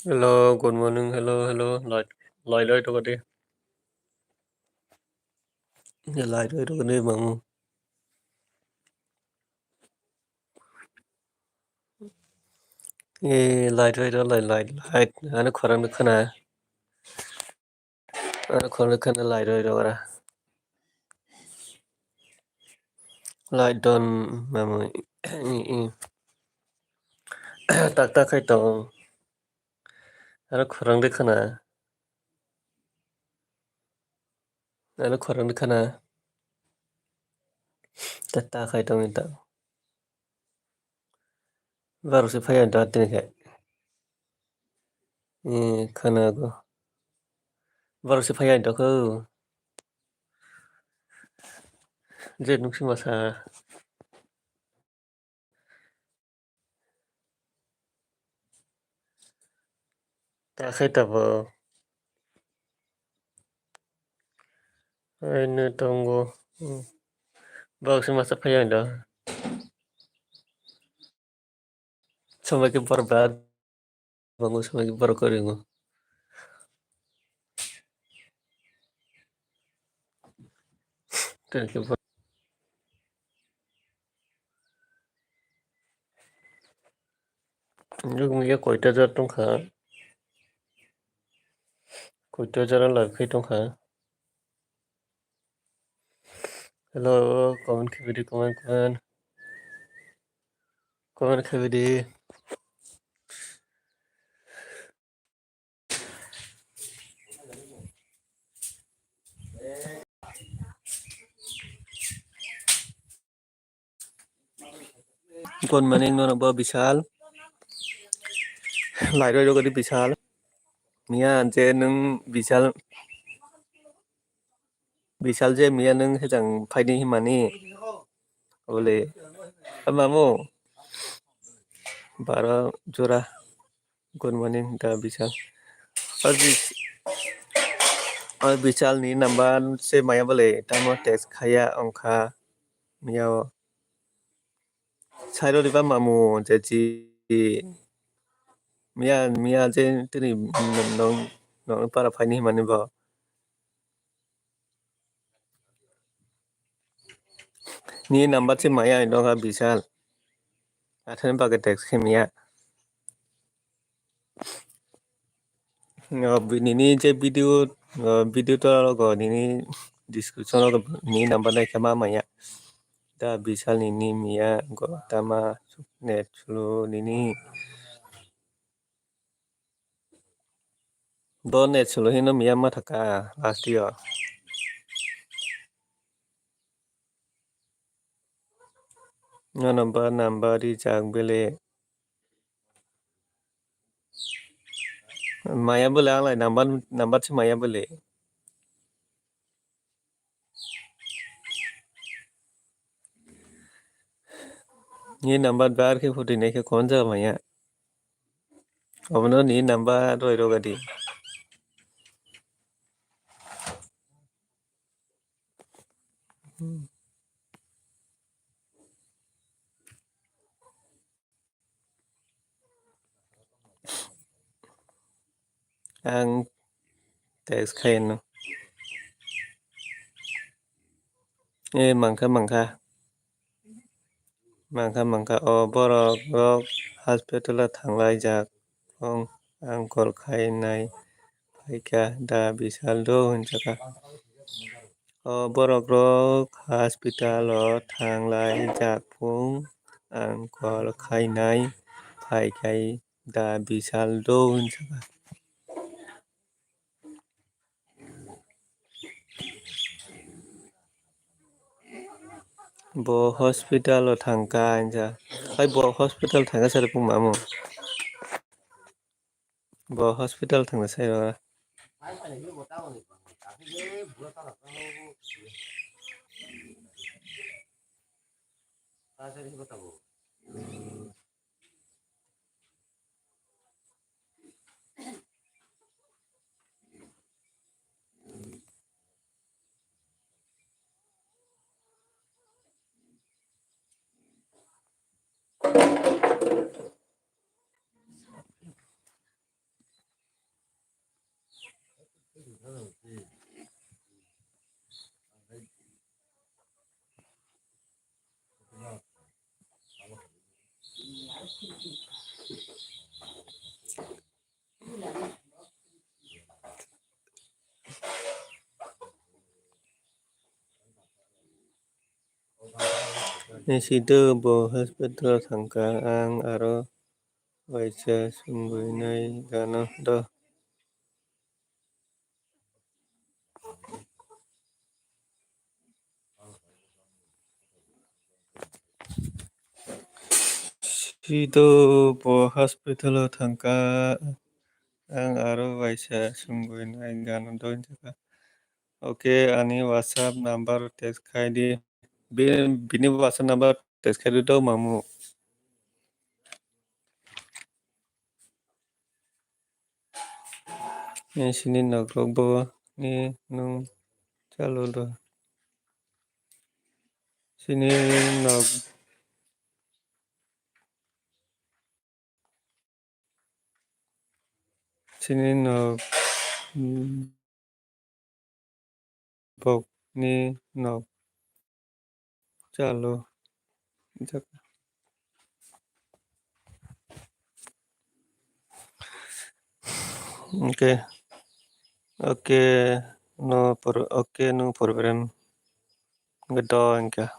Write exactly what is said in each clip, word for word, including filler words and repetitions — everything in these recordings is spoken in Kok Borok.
Hello, good morning. Hello, hello. Light, light, light, light, light, mamu. Eh, light, light, light, light, light. Ano khorang khana. Ano khorang khana light, light, light, light. Light don, mamu. Tak tak khai tong. Ano khorang de khana. Ano khorang de khana. Ta ta khai tong ta. Barok se phai ang ta tini khai. Eh, khana go. Barok se phai ang ta kho. Je nuk si masa. Ta khai tabo. Aino tongo. Hmm. Bok se masa phai ang do. Samai ke bor bad. Bango samai ke bor koringo. Thank you. Nukmaya koita jar tongkha? Koita jar live khai tongkha? Hello, comment khaibidi, comment, comment. Comment khaibidi. Good morning, nono bo Bishal. Lairoi rogodi Bishal. Miya je nung Bishal, Bishal je miya nung hejang phaidi himani. Ole, mamu. Baro jora. Good morning, da Bishal. O Bis-, o Bishal ni number se maya bole, tamo text khaya ongkha, miya o. Sairo riba mamu, je ji, miya, miya je tini nong, nong para phaini himani bo. Ni number se maya ino kha Bishal. Athani bagwi text khe miya. O, bi-, nini je video, o, video to rogo nini description rogo ni number nai khe ma maya. Da Bishal nini miya go tama net sulu nini. Bo net sulu hino miya ma thaka last year. Nono ba number rijak bele. Maya bole anglai number, number se maya bole. Ni number bar khe phuti nai khe kon jaga maya. Obono ni number roi rogadi. Ang text khaino. E, mangkha, mangkha. Mangkha, mangkha. O borok rok hospital o thanglai jak. Phung ang call khainai phaikha da Bishal do hwnjakha. O borok rok hospital o thanglai jak phung ang call khainai phaikhai da Bishal do hwnjakha. Bo hospital o thangkha hwnja. Hai bo hospital thangkha sari phung mamu. Bo hospital thangna sai ro. Ni sido bo hospital thangkha, ang aro waisa sumbuinai gana do. Sido bo hospital o thangkha, ang aro waisa sumbuinai gana do hwnjakha. Okay, ani WhatsApp number text khai di. Bi-, bini WhatsApp number text khai di do mamu. Ni sini nok rok bo ni nung chalo do. Sini nok, sini nok, hmm, bok ni nok chalo. Okay. Okay. No pro-, okay, no problem. Gado engka.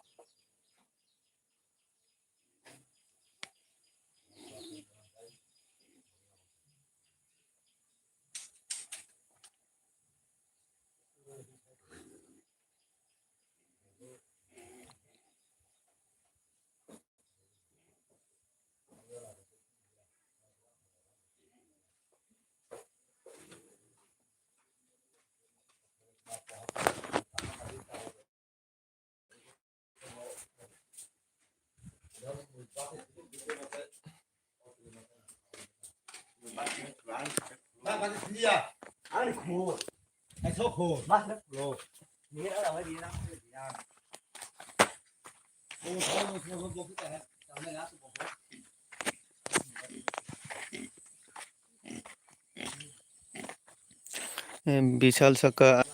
Em, Bishal saka.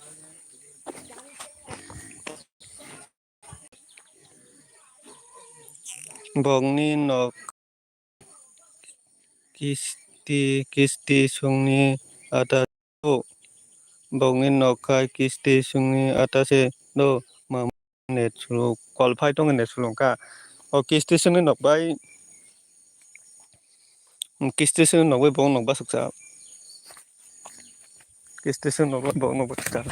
Bokni nok kisti, kisti songni ata o. Bokni nok khai kisti songni ata se do. Mam net solo, call phai tong net solo ka. O kisti songni nok bai, kisti songni nok bai bok nok basuk sa. Kisti songni nok bai bok nok basuk sa.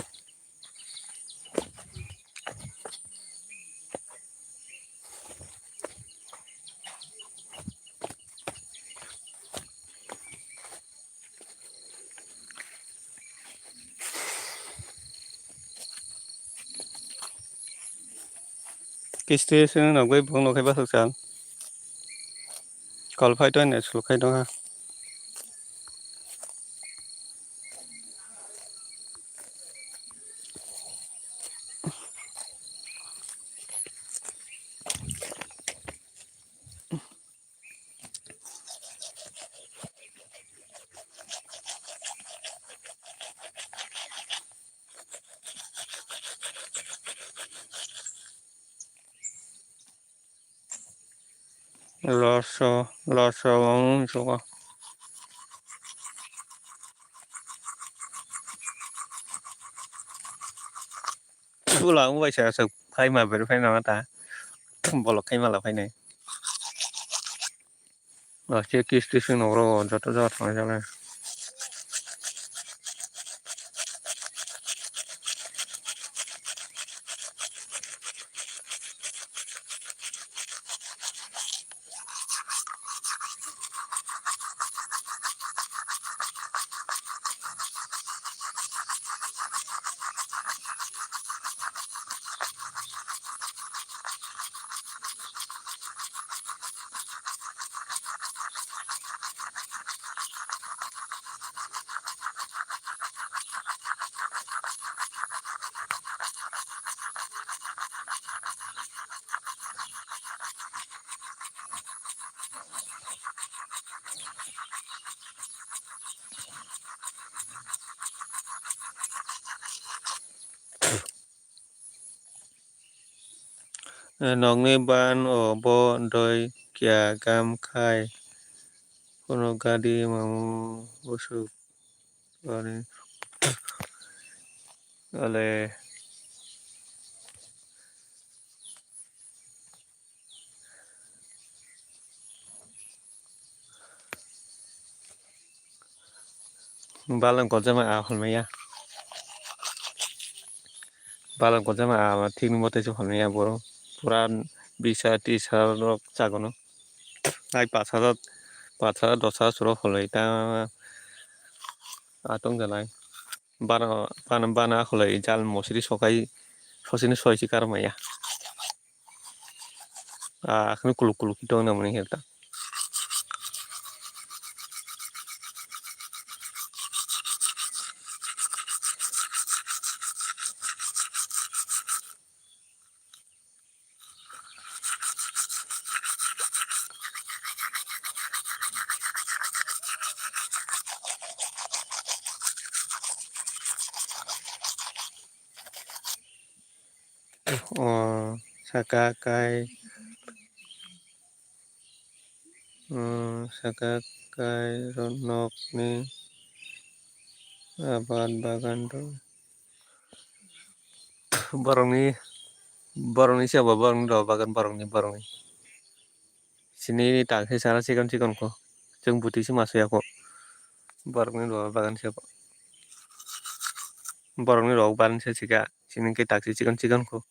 Kisti sini nokbai bung nokhai basuk sal. Kol phai to ne sul khai dong ha. Loso, loso wng sugo. Chula wng bai sa aswk phaima beri phaina ta. Bolok khai mala phainai. Aswk kisti swngnok rw joto jora thangjaknai. Nokni ban o bo doi kiya gam khai phunuk gadi mamu busuk ani ale. Balwng kochama a holmaya. Balwng kochama a thikni mote se holmaya borok. Pura bisa tisa rok chagono. Ai pash hajar, pash hajar, dos hajar suro holoi ta a tong jalai. Bana, bana, bana holoi jal mosri sokai sosini soi si karmaya. Ah, akhini kuluk kuluk kito na mani herta. O saka kai, o saka kai rok nokni abad bagan rok. Borokni, borokni se bo, borokni rok bagan, borokni, borokni. Sini tang se sana chikon chikon kho. Chwng bwtwi se ma soya kho. Borokni rok bagan se bo. Borokni rok bagan se sika. Sini khe tak se chikon chikon kho.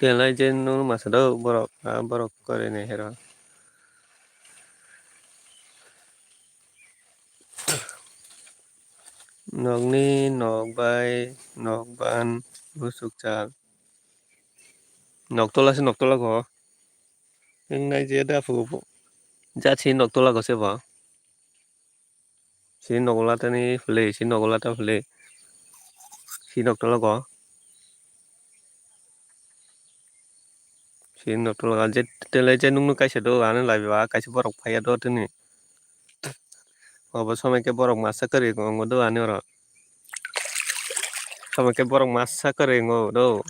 Belai je nung masa do borok, ah, borok kore ni hero. Nokni nok bai nok ban busuk chal. Nok tola se nok tola go. Wng nai je da phugo phu. Jat se nok tola go se bo. Sini nogo latani phwlwi, sini nogo lata phwlwi. Sinok tologo. Sinok tologo. Je tele je nungno kaisa do, ano laiba kaisa borok phaiya do tini. Obo somai khe borok masa kwrwi wngo do ani oro. Somai khe borok masa kwrwi wngo do.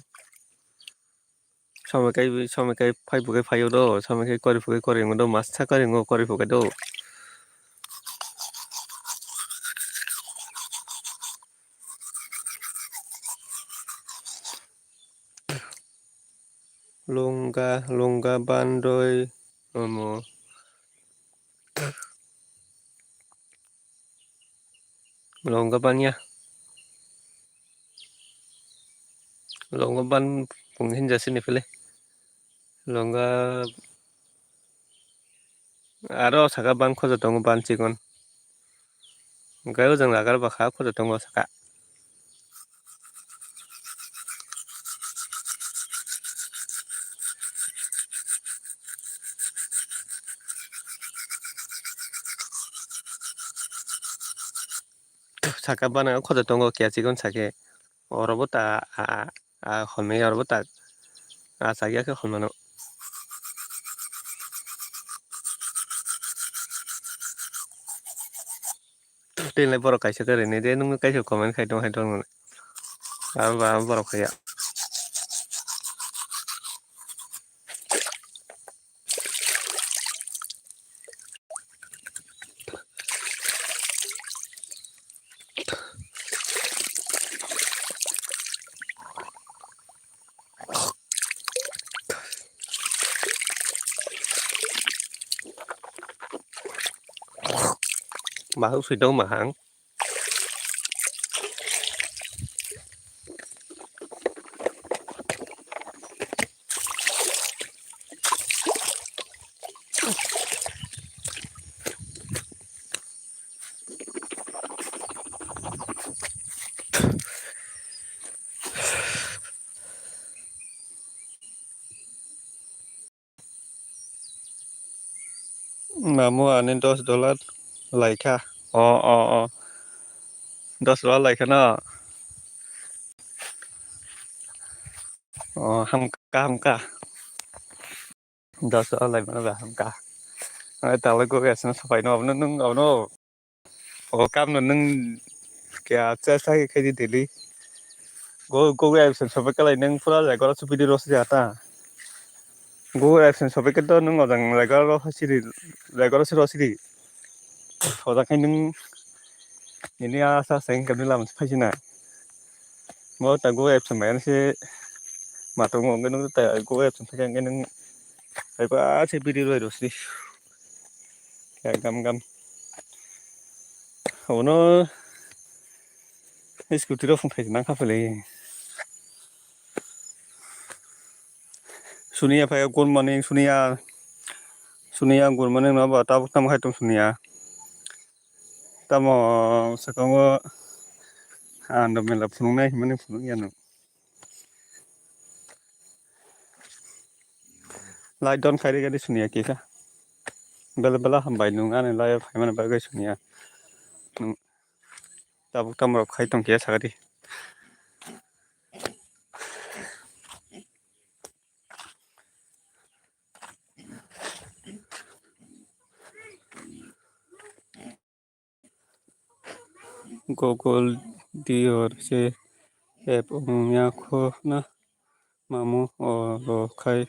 Somai kai, somai kai phai bugai phaio do, somai kai kori phugai kori wngo do, masa kori wngo kori phugai do. Lungga, lungga bandoi, omo. Longga ban ya. Longga ban pung hinja sini pele. Longga aro saka ban khoja tongo ban chikon. Gayo jang lagar bakha khoja tongo saka. Saka bana khoja tongo kya chikon sake. Oro bo ta a, a, a, homya oro bo ta. A, sagya khe homano. Tei lai borok kaisa khe rini de, nungno kaisa comment khai tong, khai tong nang. Abo ba borok khai ya. Mahang sui dong mahang. Mamu ani dos dollar laikha. O, o, o. Dos dollar laikha no. O, hamka, hamka. Dos dollar laimano ba hamka. Ai, talai go gas no sapai no, abono nung, abono. O kam no nung kya cha cha khe di daily. Go, go gas no sapai kalai nung pura jai gora su video rosi jata. Go gas no sapai khe to nung ojang jai gora rosi di, jai gora si rosi di. Ojang khe nung nini asa seng khe nung lam phai sina. Mo ta go gas no mai se ma tongo nung ta go gas no phai khe nung jai ba se video roi rosi. Khe gam gam. Abono scooty rok phung thai nang kha phele. Suniya phai good morning, Suniya. Suniya good morning no ba tabuk tamo khai tong Suniya. Tamo sakango ando mela phunuknai himani phunukya no. Like don khairi gadi Suniya kisa. Bela bela hambai nung ani live phaimani bagwi Suniya. Nung tabuk tamo rok khai tong kisa sagadi. Google diyor se app wngya kho na mamu o rw khai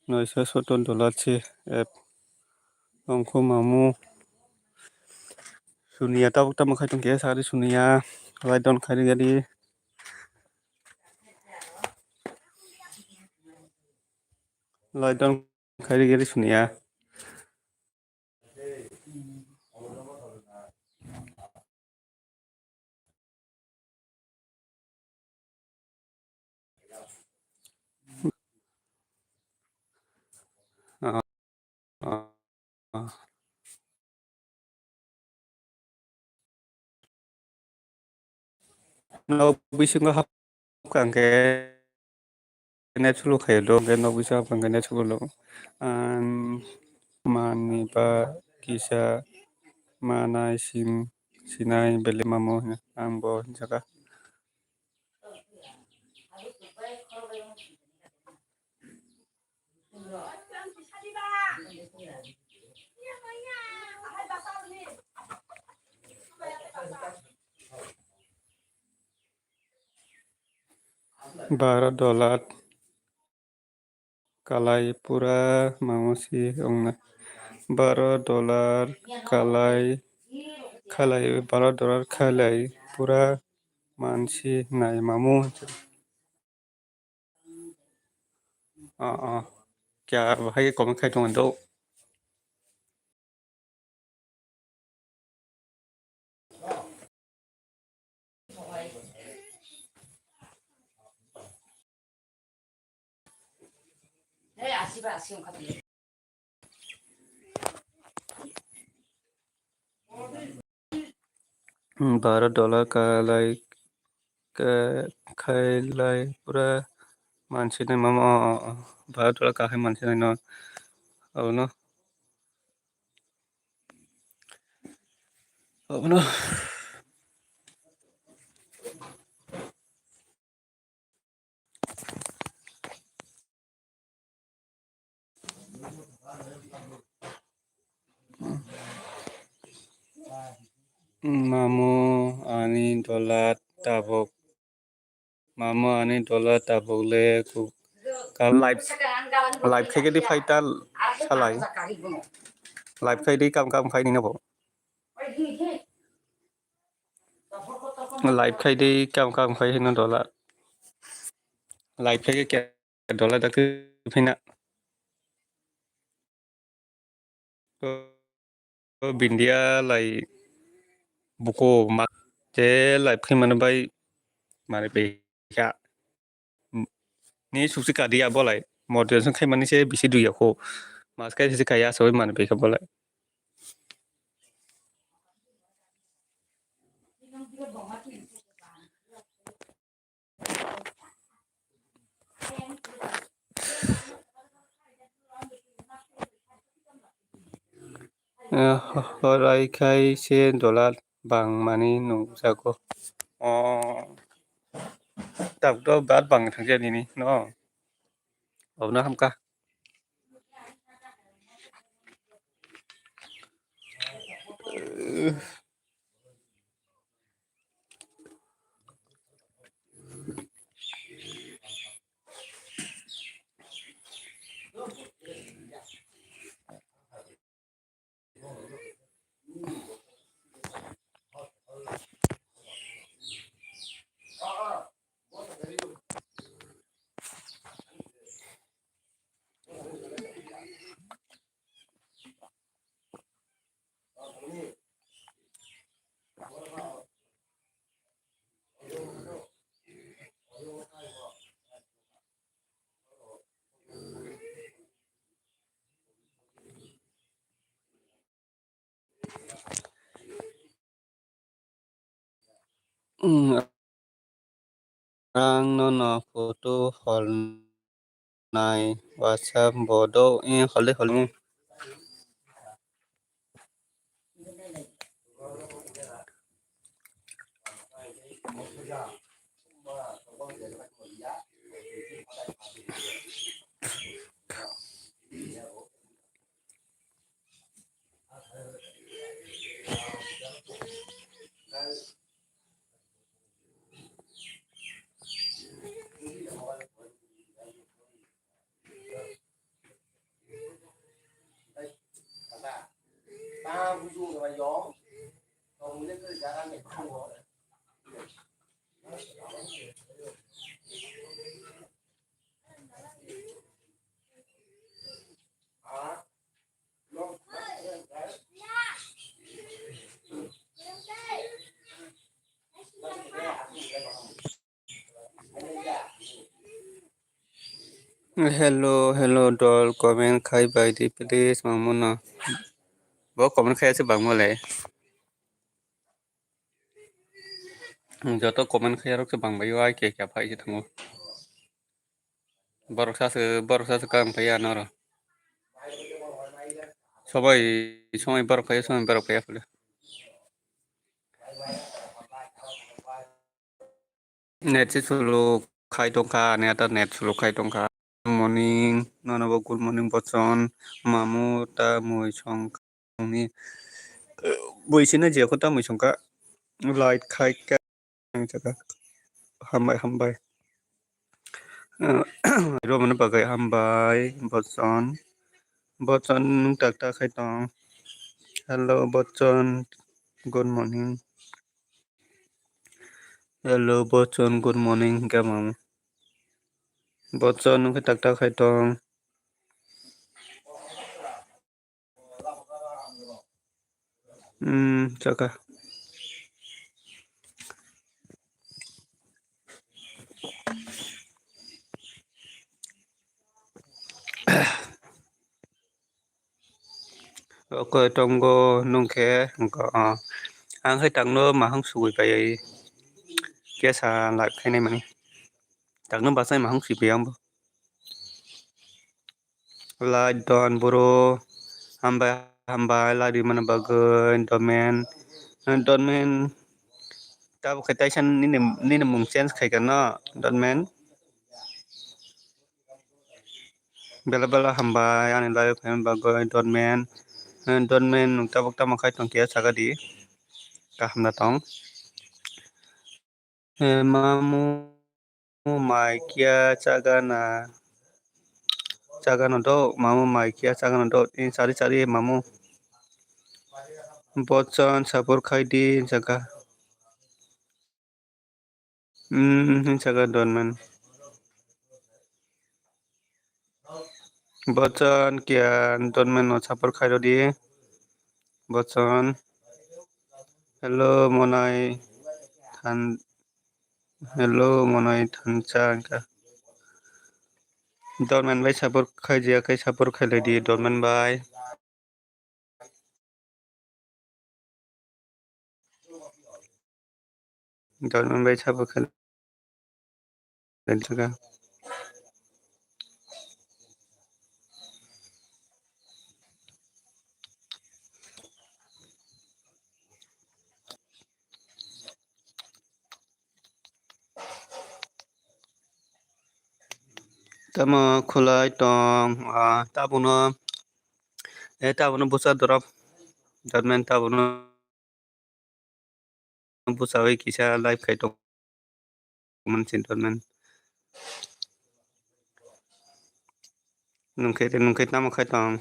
noisa sotor dollar se app wngkho mamu Suniya tabuk tamo khai tong kisa sagadi Suniya lai don khai ri gadi. Lai don khai ri gadi Suniya. Ah, ah, ah. Nok bisingo hapkha hwnkhe net slow khaio do, hwnkhe nok bisingo hapkha hwnkhe net slow lo. Ang manwi ba kisa manai sim sinai belai mamo hino ang bo hinjaka. Baro dollar kalai pura mamo si ongna. Baro dollar kalai, kalai, baro dollar kalai pura mansi nai mamu. Oh, oh. Kya bahai comment khai tongo do. Hmm, baro dollar kalai, ka-, khailai pura mansinai mama, oh, oh, oh. Baro dollar kahai mansinai no. Oh no. Oh no. Mamo ani dola tabok. Mamo ani dola tabok le ku-, ka live, live khai di fighter salai. Live khai di kam kam khai ni nabo. Live khai di kam kam khai hino dola. Live khai ke dola dak phina. To, to bindia lai buko mak te live khai mano bai mari bai kha. Ni suksi kadiya bolai. Moderation khai mani se bisi duya kho. Mas khai se kaya soi mani bai kha bolai. Eh, horai khai se dola bang mani nungjago. Oh, tabuk to bat bang thangja nini, no? Obno hamkha. Hmm, ang nono photo hor nai WhatsApp bodo, eh, hole hole. Hello, hello, dol, comment khai bai di, please, mangmano. Bo comment khai se bangma le. Joto comment khai rok se bang bai, ai ke kya phai se thango. Borok sa se, borok sa se kang phai ya noro. Sobai, sobai borok phai, sobai borok phai ya phule. Net se slow khai tongkha, ani ata net slow khai tongkha. Morning, nono bo good morning Bochon, mamu ta mui song ni, bui sina je ko ta mui song ka, light khai ka, hambai, hambai. Romani bagwi hambai, Bochon, Bochon nwng tak tak khai tong. Hello, Bochon, good morning. Hello, Bochon, good morning, hingke mamu. Bochon nwng khe tak tak khai tong. Hmm, chaka. Okoi tongo nung khe, ang khe tangno mahang sugui pai kesa live khainai mani. Tangno bachai mahang sui pai ang bo. Light don boro, hambai, hambai, light rimani bagwi, domen, domen, tabuk khe taisa nini, nini mung change khai kha no, domen. Bela bela hambai, ani live khaimani bagwi, domen, domen, nwng tabuk tamo khai tong khe, saka di, kaham da tong. Eh, mamu mai kiya chagana, chagana do, mamu mai kiya chagana do, in sari sari mamu. Bochon sapor khai di, jaga. Hmm, hin jaga donmen. Bochon kiya donmen no sapor khai rodi. Bochon. Hello, monai than. Hello, monai thansa ka. Dorman bai sapor khai jia kai sapor khai lai di Dorman bai. Dorman bai sapor khai lai di ka. Tamo khulai tong, ah, tabuno, eh, tabuno busa dorop, judgment tabuno busawi kisa live khai tong, mansin judgment. Nungkhe, nungkhe tamo khai tong.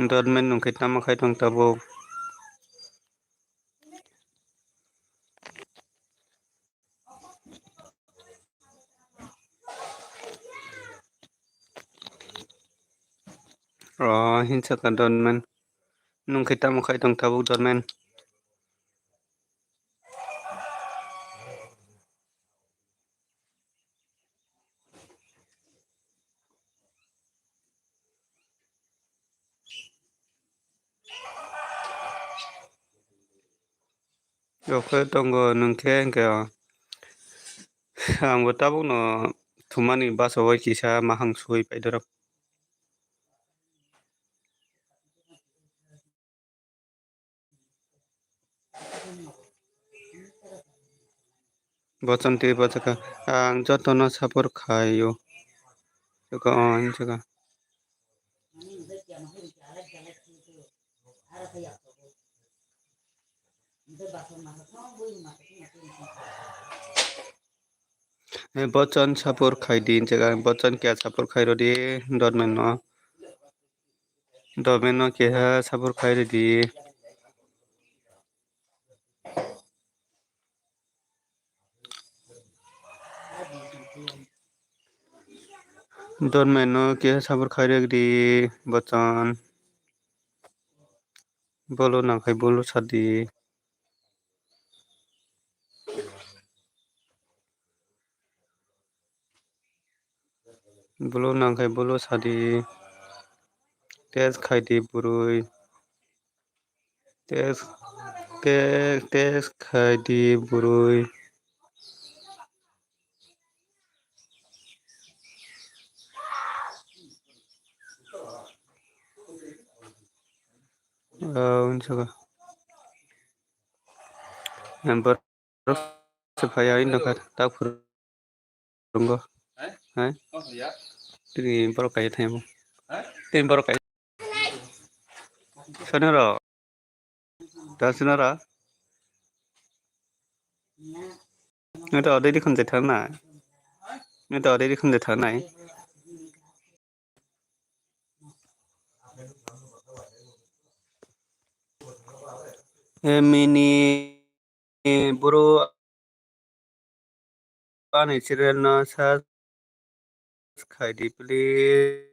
Dormen nungkhe tamo khai tong tabuk. O hinsa ka dormen nungkhe tamo khai tong tabuk dormen. Rokhe tongo nungkhe hingkhe o. Angbo tabukno thumani basa o kisa mahang sui paidorok. Bochon twi bochaka ang jotono support khaio. Saka o hinjaka. Eh, Bochon support khai di hinjaka, Bochon kya support khai rodi, Dormen no. Dormen no keha support khai rodi. Dormen no keha support khai rodi, Bochon. Bolo nangkhai bolo sadi. Bolo nangkhai bolo sadi. Test khaidi bwrwi. Test, test, test khaidi bwrwi. Ah, unsa ka. Number se phai ai nokha ta phurungo. Hai? Tini borok kaiya thangya bo. Tini borok kaiya. Sonero. Ta sonero. Nito odei dikhon je tharnai. Nito odei dikhon je tharnai. Emini bro, ani channel no subscribe khaidi please.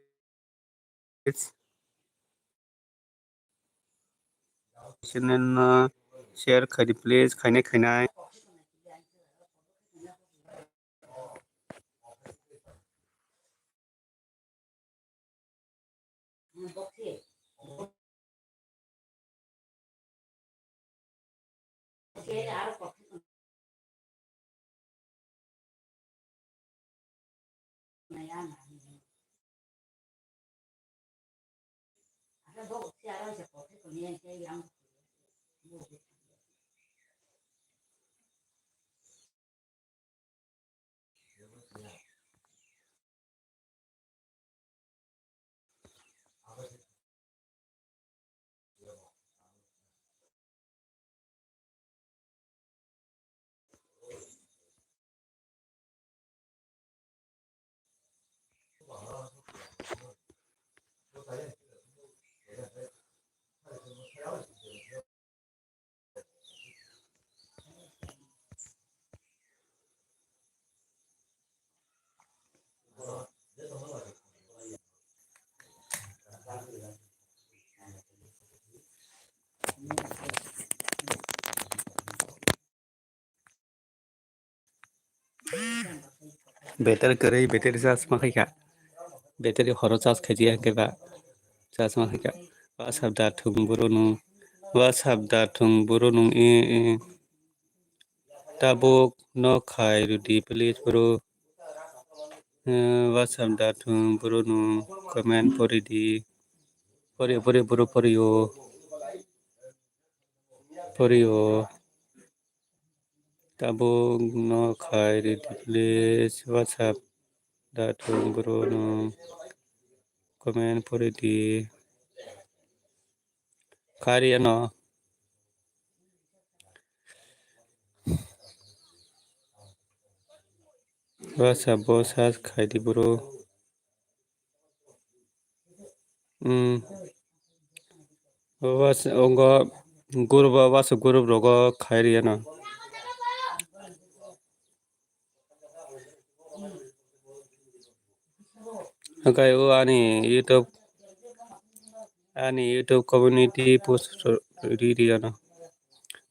Channel no share khaidi please, khainai khainai. Battery kwrwi, battery charge ma khaikha. Battery horo charge khaidi ya hwnkhe ba charge ma khaikha. WhatsApp da thung boro nung. WhatsApp da thung boro nung, e, e. Tabuk no khai rwdi please bro. Eh, WhatsApp da thung boro nung comment pori di. Pori, pori, boro pori o. Pori o. Tabuk no khai rwdi please, WhatsApp da thung boro nung comment pori di. Kari ano. WhatsApp bo search khaidi bro. Hmm. Ongo group o, WhatsApp group rogo khairi ano. Hwnkhe o ani YouTube, ani YouTube community post ri ri ano.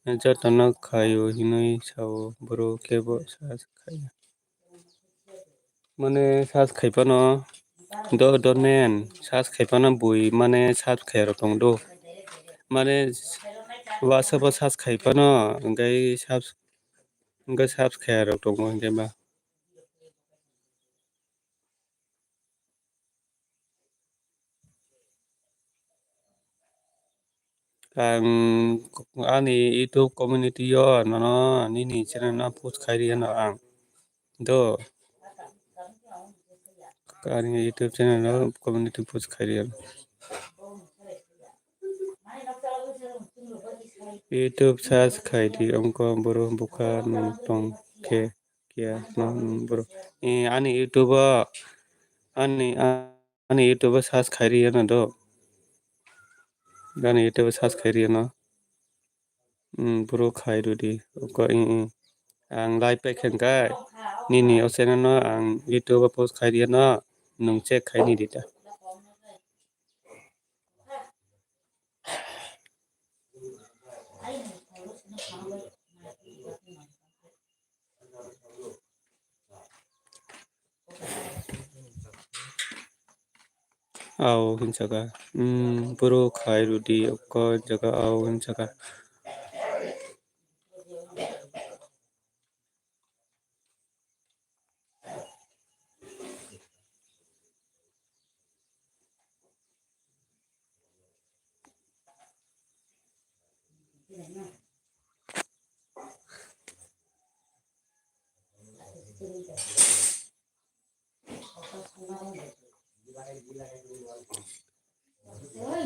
Jotono khaio hinwi sao, boro kebo search khaiya. Mane search khai phano do, do nen search khai phano bui mane search khaiya rok tong do. Mane WhatsApp o search khai phano hwnkhe search, hwnkhe search khaiya rok tongo hwnkhe ba. Ang ani YouTube community o nono nini channel no post khai riyano ang. Do. Ani YouTube channel no community post khai riyano. YouTube search khai di, ongko boro bukha nung tong khe. Kya no, hmm, bro. Eh, ani YouTube o, ani, ani YouTube o search khai riyano do. Ani YouTube o search khai riyano. Hmm, bro khai rwdi. Oko, ing, ing. Ang live paikha hwnkhe nini o channel no ang YouTube o post khai riyano. Nung check khai nidi ta. Au hinjaka. Hmm, boro khai rwdi oko hinjaka, au hinjaka.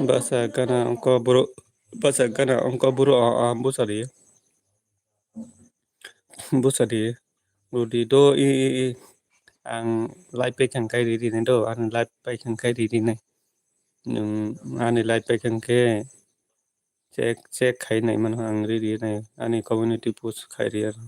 Basa gana ongko boro, basa gana ongko boro, ah, ah, bwsa di. Bwsa di. Rudi do i, i, i. Ang live pai khe ang kai ridi nai do, ani live pai khe ang kai ridi nai. Nwng ani live pai khe ang khe check, check khai nai mano ang ridi nai. Ani community post khai ri aro.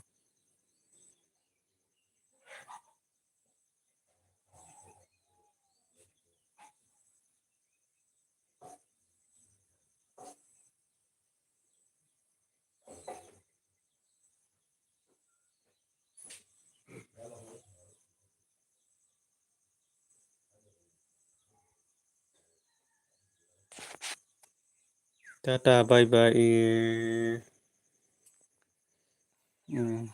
Tata, bye bye. Mm.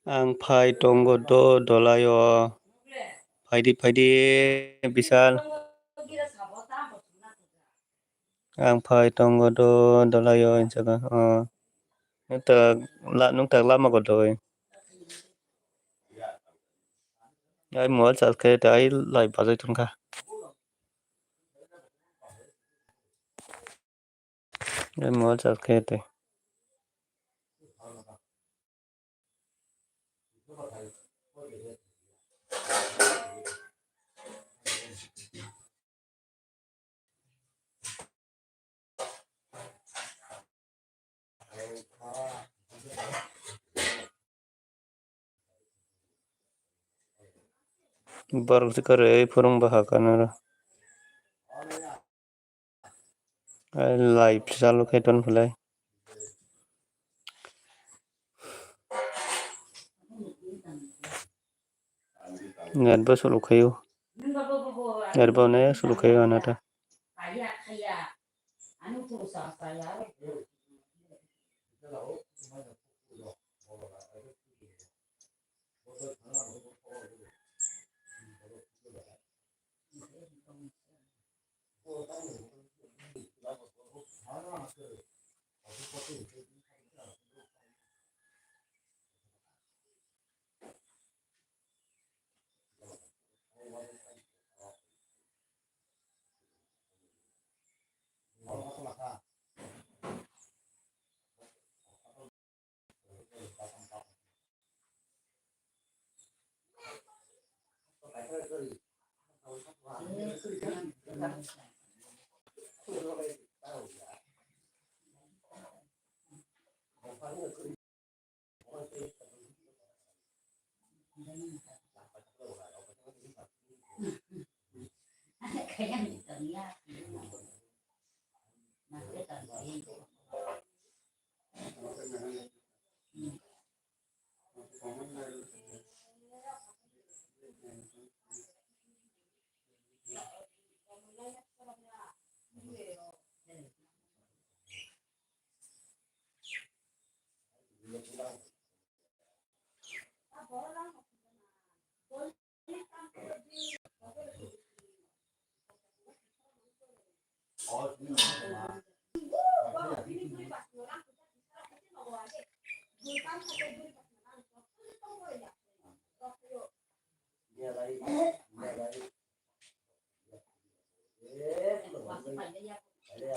Ang phai tongo do dolaio. Phaidi, phaidi, Bisal. Ang phai tongo do dolaio hinjaga. Oh. Nukta la, nukta lama godoi. Ai mobile charge khe ta ai live bajai thangkha. Ai mobile charge khe te. Borok se kwrwi phwrwng baha kanaro. Live chalo khe ton phalai. Net bo sulu khayo. Net bo ne sulu khayo anata.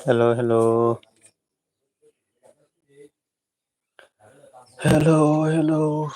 Hello, hello. Hello, hello.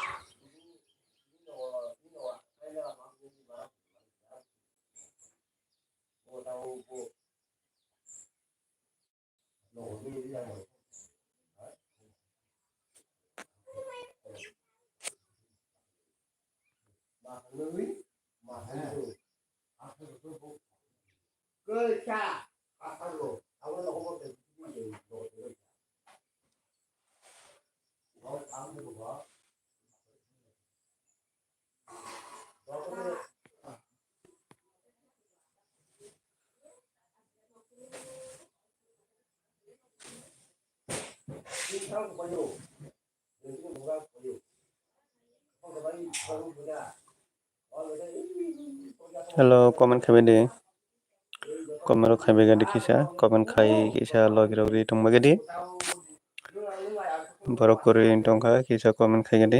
Hello, comment khabai di. Comment rok khaibai gadi kisa, comment khai kisa logi rok ri tongbai gadi. Borok kwrwi tongkha kisa comment khai gadi.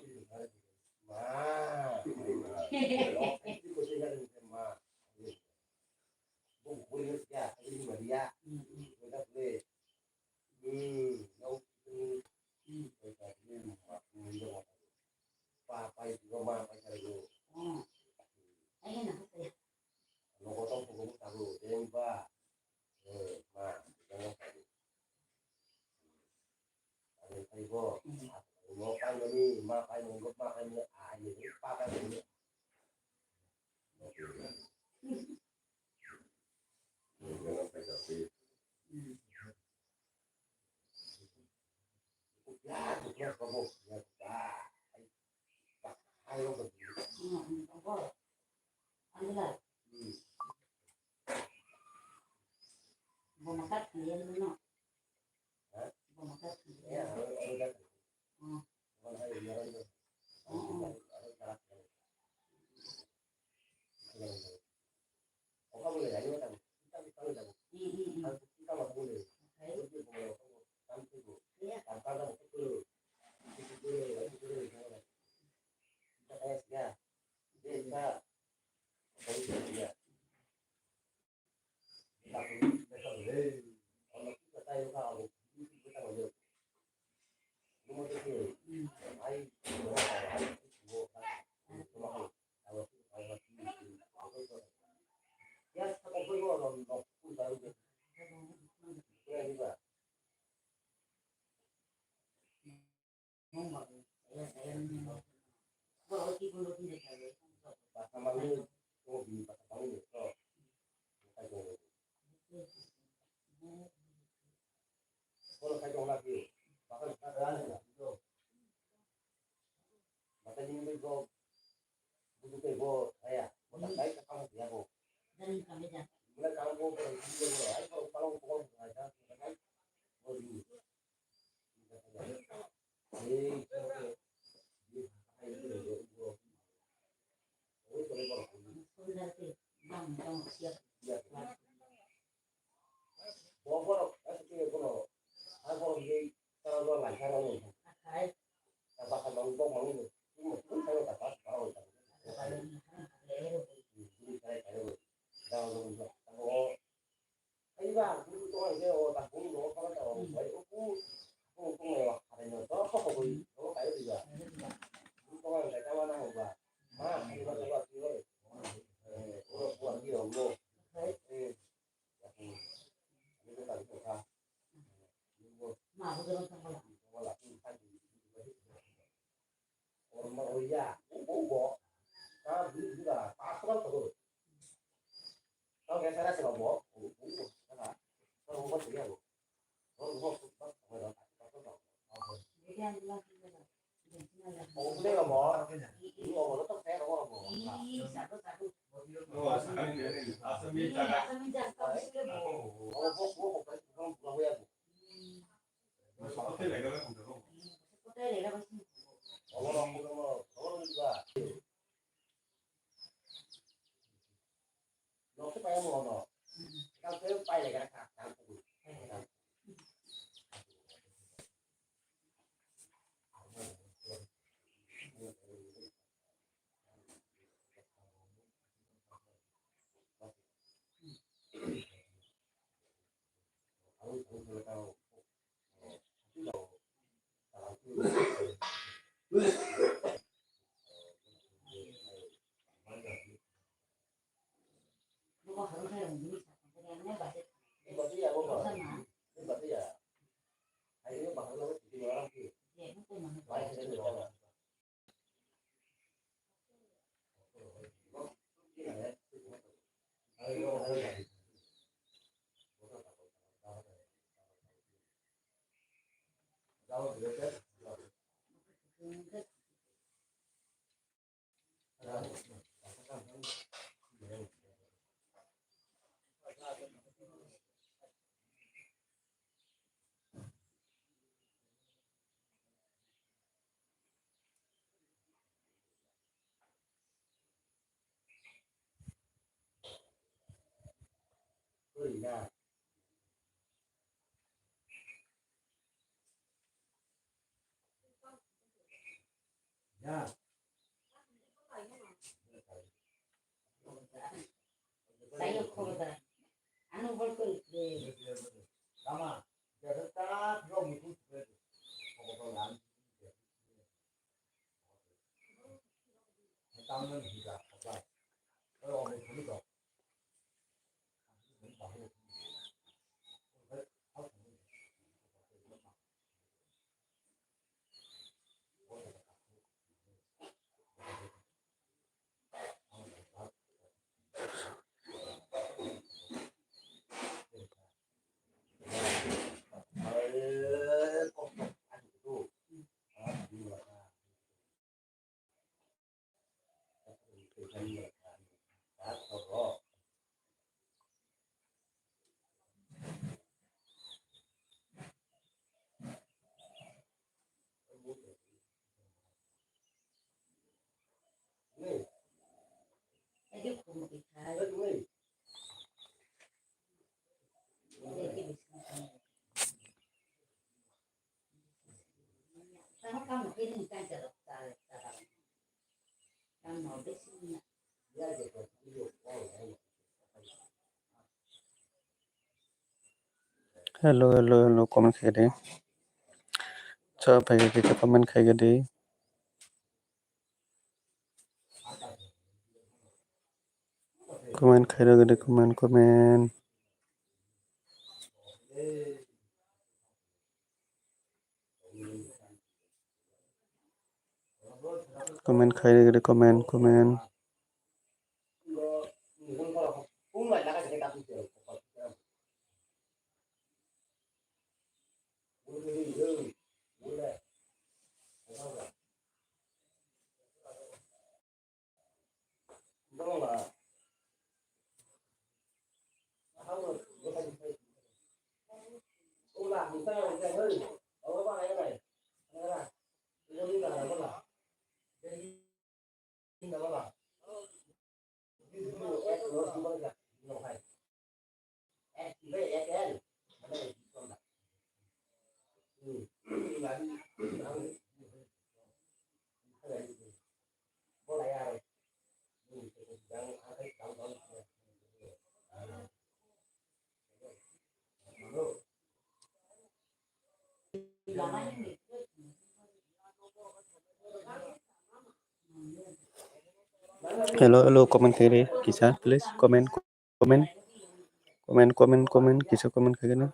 Ma. Bo buri ya, ini Maria. Kita boleh. Hmm, no. Hmm, kita boleh. Pa, pa itu ma, pa itu. Nogo tong phugo bwskango, de wngba, eh, ma, bwskango khaio. Ani phaibo, mo paimani, ma paimani, ma paimani, a, ani, pa paimani. Hello, hello, hello, comment khai di. Cha pai di, comment khai di. Comment khai di, comment, comment. Comment khai di, comment, comment. Hello, hello, comment khairi kisa, please, comment, comment, comment, comment, comment, kisa comment khaigeno.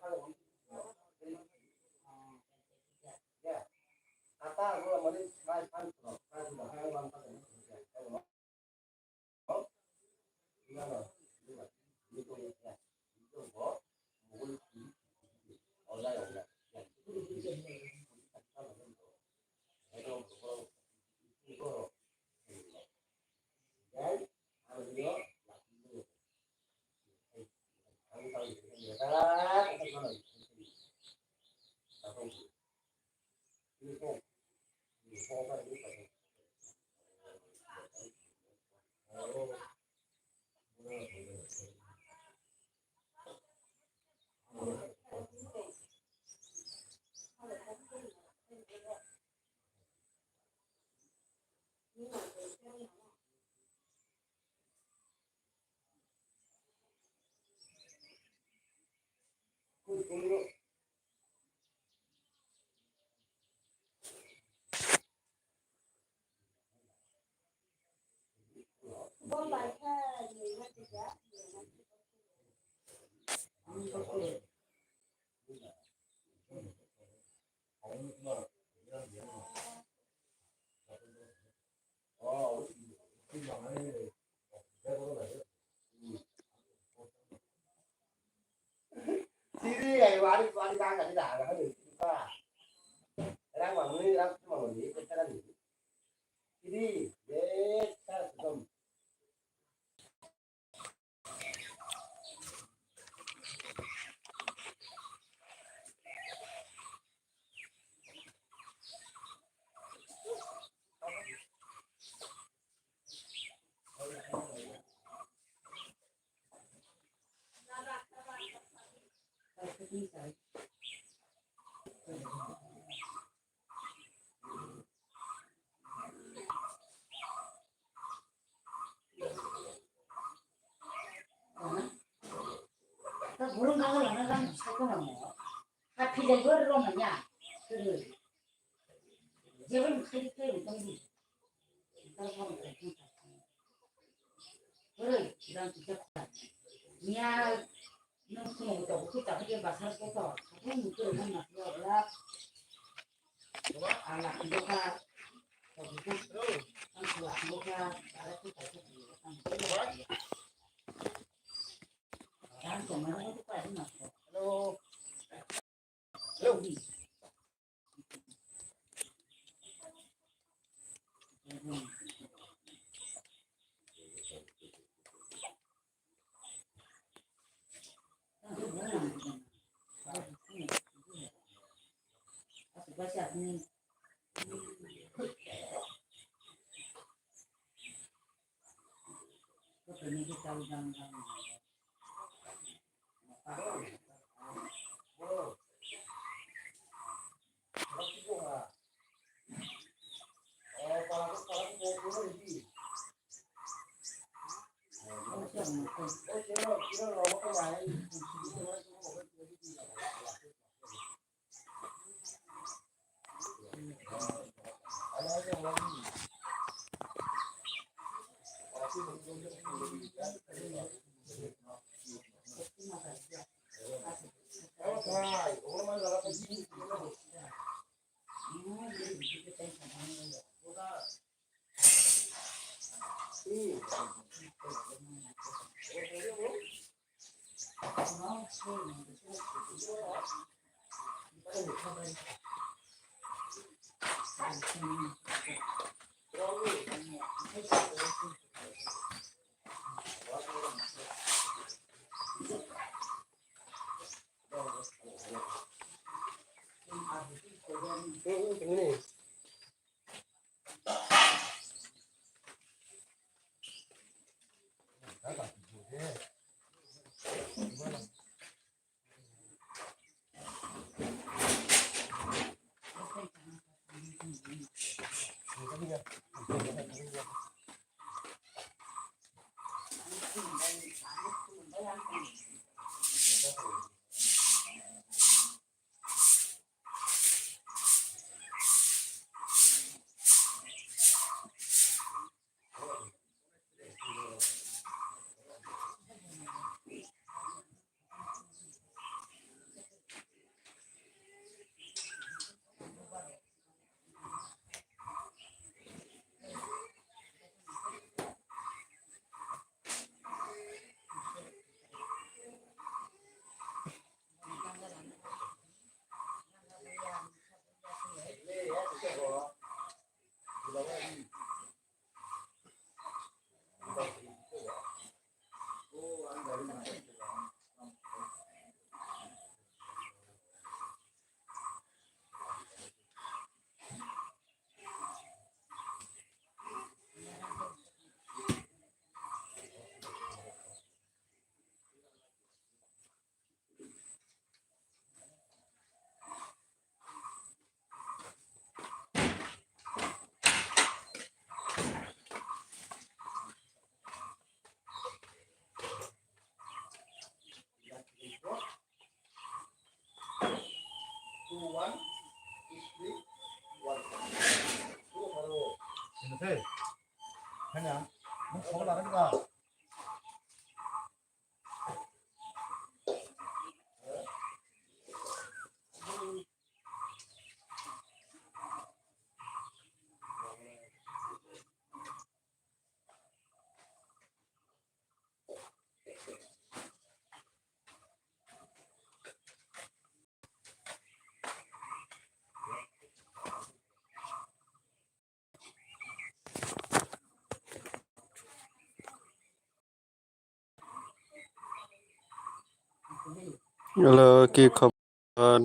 Hello, ki khobor?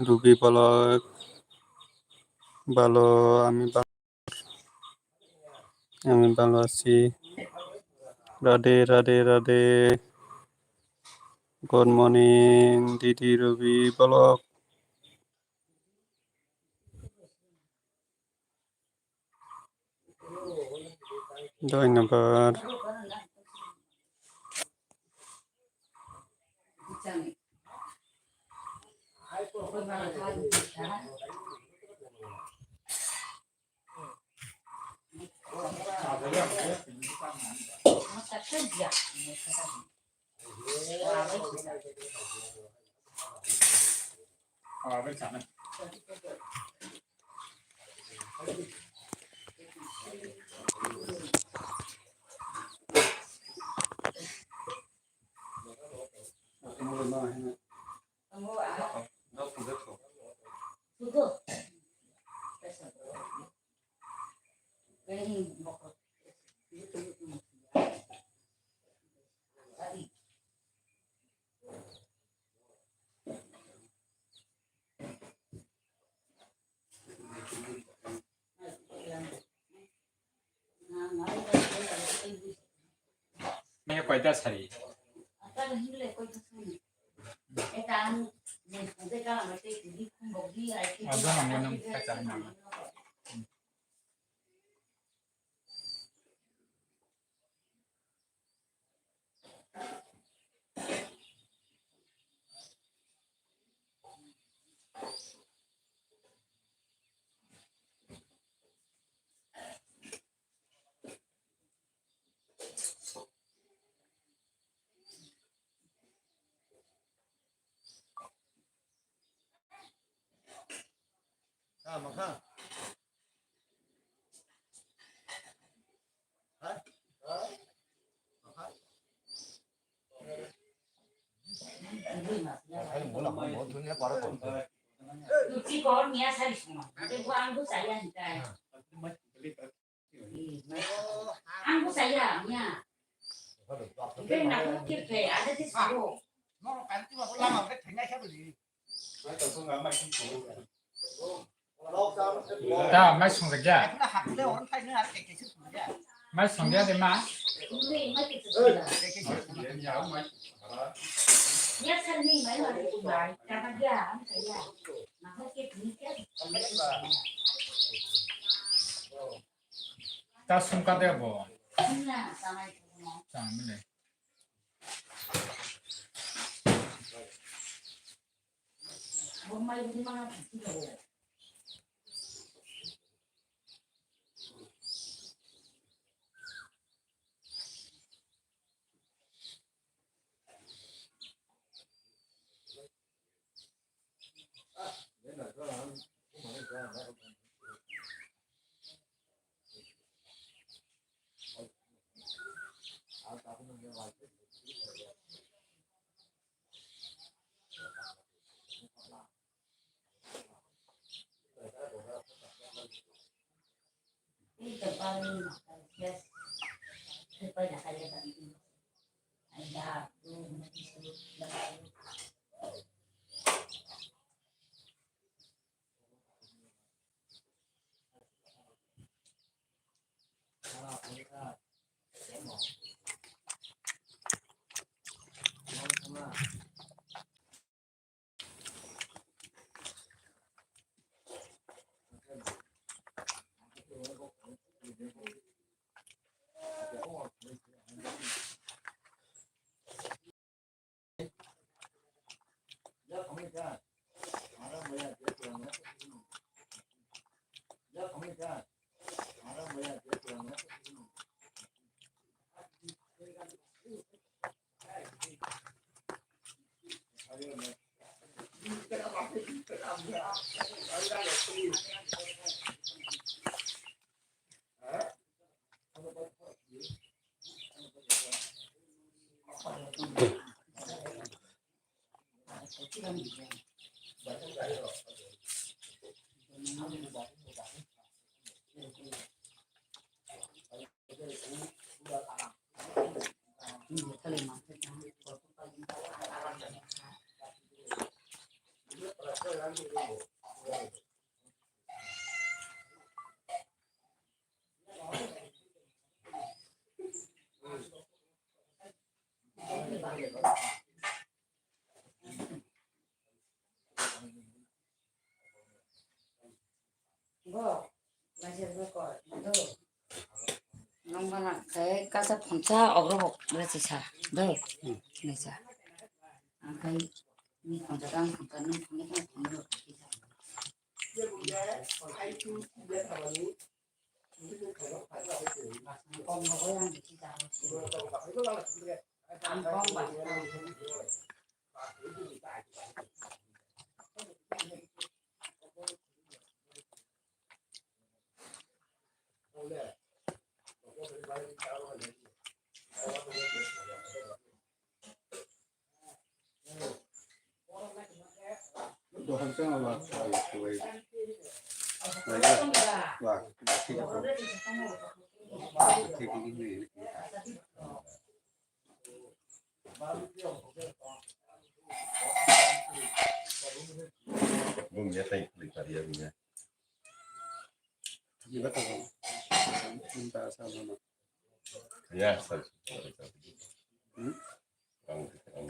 Rubi bolok. Balo, ami ba-, ami balo achi. Radhe, radhe, radhe. Good morning, Didi Rubi bolok. Joy number. Nini koita sari? Abo nang nang kaisa nang. Ang bo saya, ya. Hingke nakho kirke, ada di sabo. Ta, mai songjakya? Mai songya de ma? Ya, sani mai ma de kumbai, karena dia, ang saya. Nakho kirke ni kya? Ta sungka de bo. Chang mile. Bo, bajar bo kor, do. Nong mana khai kasa phonsa ogro hok resi sa, do. Nisa. Ang khai ni phonsa kang phonsa nung phone kang phone ro kisa. Bumya tai klik kariya bumya. Iba ta bang. Minta asal nama. Ya, asal. Hmm? Ang, ang.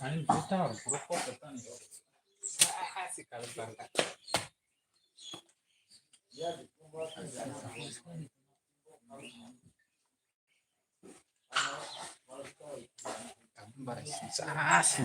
Ani juta, bro, kok kata ni. Sa, si kalau bangka. Kamu barang sisa, sisa.